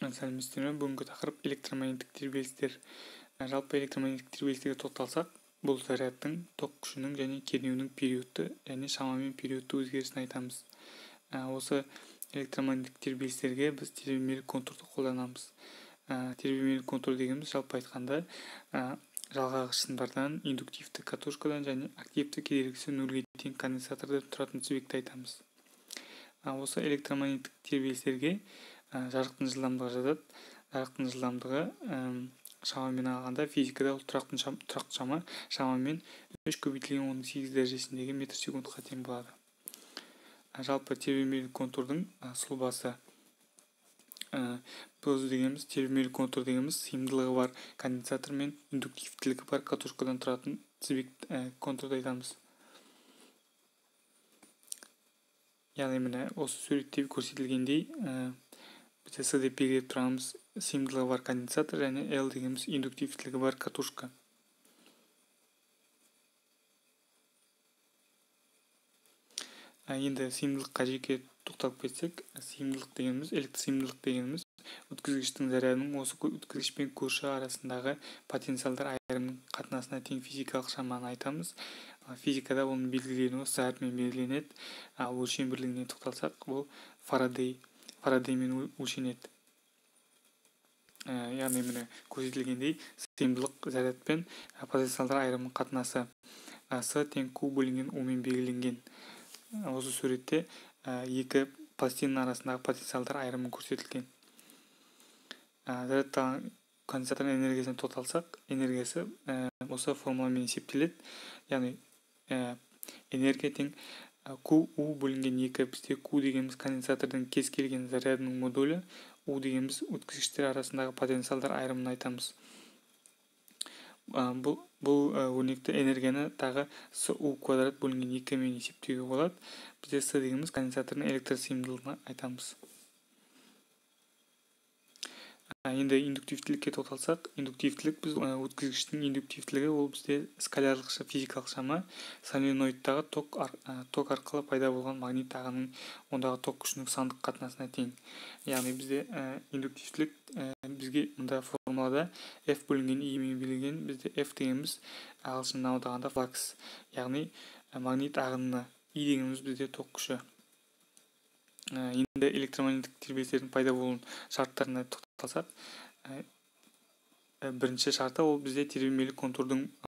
Сәлеметсіздер ме? Бүгінгі тақырып электромагниттік тербелістер. Жалпы электромагниттік тербелістерге тоқталсақ, бұл зарядтың, ток күшінің және кернеуінің периодты және шамамен периодты өзгерісін айтамыз. Осы электромагниттік тербелістерге біз тербелмелі контурды қолданамыз. Тербелмелі контур дегеніміз жалпы айтқанда жалғағыш сымдардан, индуктивті катушкадан және активті кедергісі нөлге тең конденсатордан тұратын тізбекті айтамыз. Осы электромагниттік тербелістерге жарықтың жылдамдығы жатады. Жарықтың жылдамдығы шамамен алғанда физикада ол тұрақты шама шамамен 3 көбейтілген 10-ның 8 дәрежесіндегі метр секундқа тең болады. Жалпы тербелмелі контурдың сұлбасы. Бұл дегеніміз тербелмелі контур дегеніміз сыйымдылығы бар конденсатор мен индуктивтілігі бар катушкадан тұратын тізбек контурды айтамыз. Яғни міне осы суретте көрсетілгендей бізде С деп белгілеп тұрамыз сыйымдылығы бар конденсатор және L дегеніміз индуктивтілігі бар катушка. Енді сыйымдылыққа жеке тоқталып кетсек, сыйымдылық дегеніміз, электр сыйымдылық дегеніміз өткізгіштің зарядының осы өткізгіш пен көрші арасындағы потенциалдар айырымының қатынасына тең физикалық шаманы айтамыз. Физикада оның белгіленуі С әрпімен белгіленеді. Ал өлшем бірлігіне тоқталсақ, бұл фарадеймен өлшенеді. Яғни міне көрсетілгендей сыйымдылық заряд пен потенциалдар айырымының қатынасы С тең Q бөлінген У мен белгіленген. Осы суретте екі пластинаның арасындағы потенциалдар айырымы көрсетілген. Зарядталған конденсатордың энергиясына тоқталсақ, энергиясы осы формуламен есептеледі. Яғни энергия тең Q U бөлінген 2. Бізде Q дегеніміз конденсатордың кез келген зарядының модулі, U дегеніміз өткізгіштер арасындағы потенциалдар айырымын айтамыз. Бұл өрнекті энергияны тағы С У квадрат бөлінген 2 мен есептеуге болады. Бізде С дегеніміз конденсатордың электр сыйымдылығын айтамыз. Енді индуктивтілікке тоқталсақ, индуктивтілік біз өткізгіштің индуктивтілігі ол бізде скалярлық физикалық шама, соленоидтағы ток арқылы пайда болған магнит ағынының ондағы ток күшінің сандық қатынасына тең. Яғни бізде индуктивтілік бізге мұнда формулада F бөлінген I мен белгіленген. Бізде F дегеніміз ағылшыннан аударғанда флакс, яғни магнит ағыны, I дегеніміз бізде ток күші. Енді электромагниттік тербелістердің пайда болуының шарттарына тоқталсақ, бірінші шарты ол бізде тербелмелі контурдың